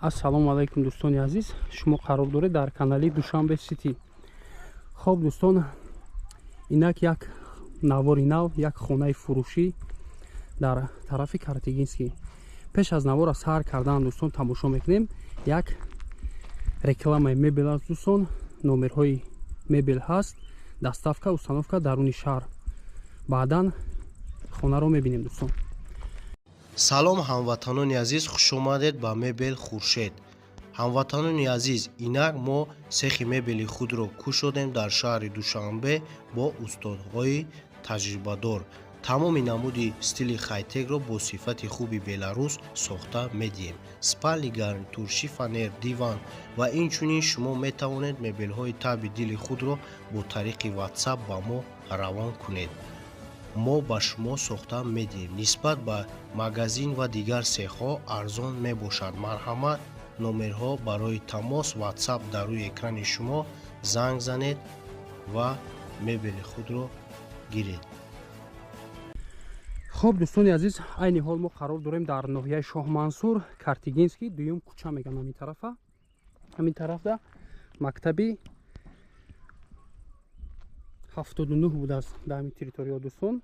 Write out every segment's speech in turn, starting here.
Ассалому алайкум, дӯстони азиз. Шумо қарор доред дар канали Душанбе Сити. Хоб, дӯстон, инак як навори нав, як хонаи фурӯшӣ дар тарафи Картигинский. Пеш аз навора сар кардан, дӯстон, тамошо мекунем як рекламаи мебел аст, дӯстон. Номерҳои мебел ҳаст, доставка, установка даруни шаҳр. Баъдан хонаро мебинем, дӯстон. Салом, ҳамватанони азиз, хушомадед ба Мебел Хуршед. Ҳамватанони азиз, инак мо сехи мебели худро кушодем дар шаҳри Душанбе бо устодҳои таҷрибадор. Тамоми намуди стили хайтекро бо сифати хуби Беларус сохта медиҳем: спальный гарнитур, шифоньер, диван ва инчунин шумо метавонед мебелҳои таъби дили худро бо тариқи Ватсап ба мо равон кунед, мо ба шумо сохта медиҳем. Нисбат ба магазин ва дигар сехҳо арзон мебошад. Марҳамат, номерҳо барои тамос, Ватсап дар рӯи экрани шумо, занг занед ва мебели худро гиред. Хуб, дӯстони азиз, айни ҳол мо қарор дорем дар ноҳияи Шоҳмансур, Картигинский, дуюм кӯча меган ҳамин тарафа. Ҳамин тарафда мактаби 79 будааст дар ҳамин территория, дӯстон.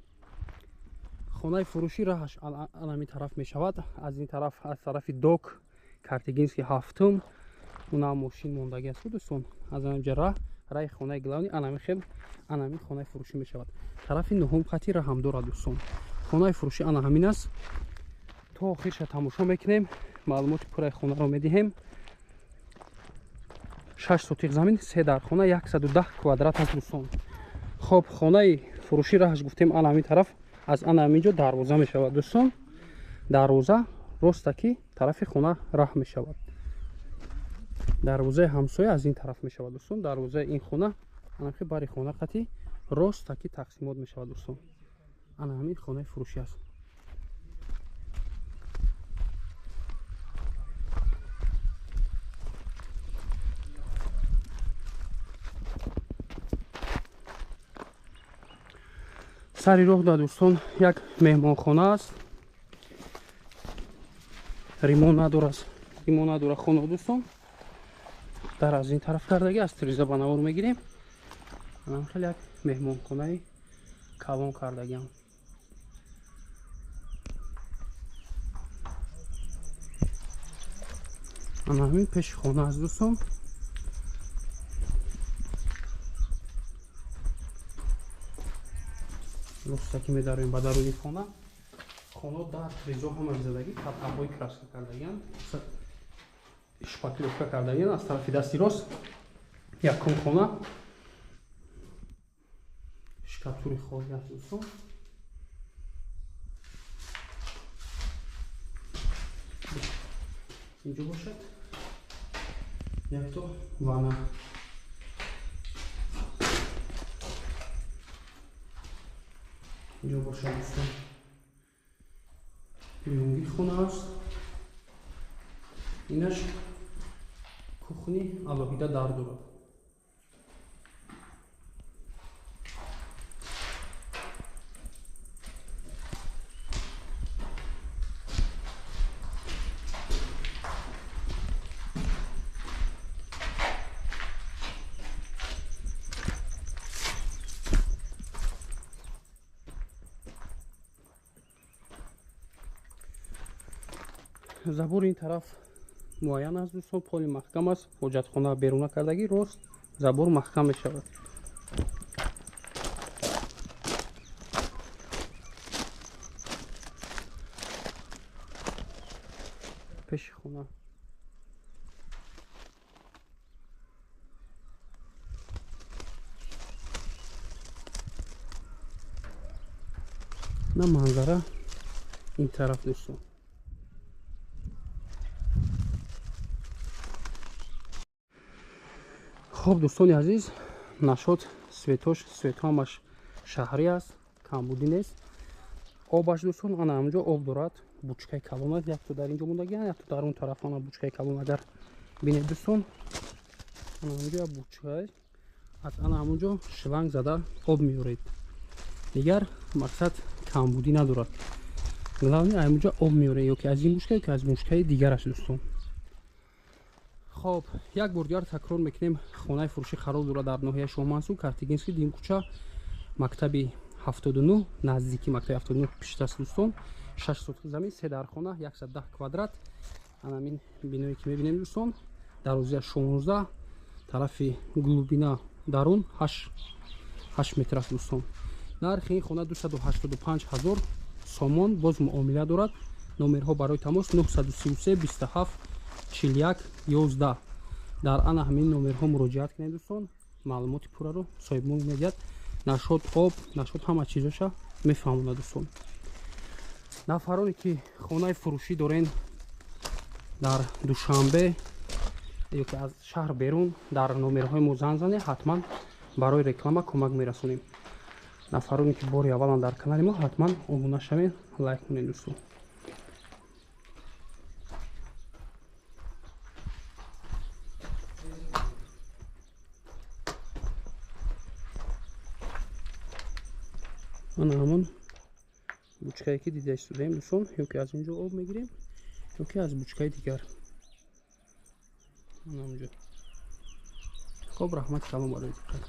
Хонаи фурӯшӣ раҳаш ҳамин тараф мешавад. Аз ин тараф, аз тарафи ДОК Картигинский ҳафтум, уна мошин мондагӣ аст, дӯстон. Аз ҳаминҷа раҳ, раҳи хонаи главный анами хел, анами хонаи фурӯшӣ мешавад. Тарафи нуҳум хати раҳам дорад, дӯстон. Хонаи фурӯшӣ ана ҳамин аст. То охирша тамошо мекунем, маълумоти пурраи хонаро медиҳем. 6 сотиқ замин, се дархона, 110 квадрат аст, дӯстон. Хоб, хонаи фурӯшӣ раҳаш гуфтем ана ҳамин тараф, аз ана ҳамин ҷо дарвоза мешавад, дӯстон. Дарвоза роста ки тарафи хона раҳ мешавад. Дарвозаи ҳамсоя аз ин тараф мешавад, дӯстон. Дарвозаи ин хона анахи бари хона қати роста ки тақсимот мешавад, дӯстон. Ана ҳамин хонаи фурӯшӣ аст. Сари роҳ да, дӯстон, як меҳмонхона аст. Ремонт надорад, ремонт надорад хона, дӯстон. Дар аз ин тараф кардагӣ, аз тиреза ба навор мегирем. Анам хеле як меҳмонхонаи калон кардагиам. Ана ҳамин пеши хона аст, дӯстон. Роста ки медароем ба даруни хона, хона дар трезо ҳама задагӣ, табҳои краска кардагиан, шпаклёвка кардагиан. Аз тарафи дасти рост якум хона, шкафтури холӣ аст, дӯстон. Инҷо бошад якто ванна. Инҷо бошад, дӯстон, миёнги хона аст. Инаш кухни, алоҳида дар дорад. Забори ин тараф муайян аст, дӯстон, поли маҳкам аст. Ҳоҷатхона беруна кардагӣ, рост забор маҳкам мешавад. Пеши хона на манзара ин тараф, дӯстон. Хоб, дӯстони азиз, нашод светош, светҳо ҳамаш шаҳрӣ аст, камбудӣ нест. Обаш, дӯстон, ана ҳаминҷо об дорад, бучкаи калон аст. Якто дар инҷо мондагӣ, якто дар он тараф. Ана бучкаи калон агар бинед, дӯстон, ана ҳаминҷо як бучка, аз ана ҳамонҷо шланг зада об меоред. Дигар мақсад камбудӣ надорад. Главное, ҳаминҷо об меоред, ё ки аз ин бучка, ё ки аз бучкаи дигараш, дӯстон. Хоб, як бор дигар такрор мекунем, хонаи фурӯшӣ қарор дорад дар ноҳияи Шоҳмансур, Картигинский, дим кӯча, мактаби 79, наздики мактаби 79 пишт аст дӯстон. 6 сотих замин, 3 дархона, 110 квадрат. Анамин биное ки мебинем дӯстон, дарозия 16, тарафи глубина дарун 8 метр аст дӯстон. Нархи ин хона 285 ҳазор сомон, боз муомила дорад. Номерҳо барои тамос 933 27 41 11. Дар ана ҳамин номерҳо муроҷиат кунед дӯстон, маълумоти пурраро соҳибмулк медиҳад. Нашод об, нашод ҳама чизоша мефаҳмонад дӯстон. Нафароне ки хонаи фурӯшӣ дорен дар Душанбе ё ки аз шаҳр берун, дар номерҳои мо занг занед, ҳатман барои реклама кӯмак мерасонем. Нафароне ки бори аввалан дар канали мо, ҳатман обуна шавед, лайк кунед дӯстон. Ана ҳамон бучкае ки дида истодаем дӯстон, ё ки аз инҷо об мегирем, ё ки аз бучкаи дигар. Ана ҳамҷо. Хоб, раҳмати калом барои диққат.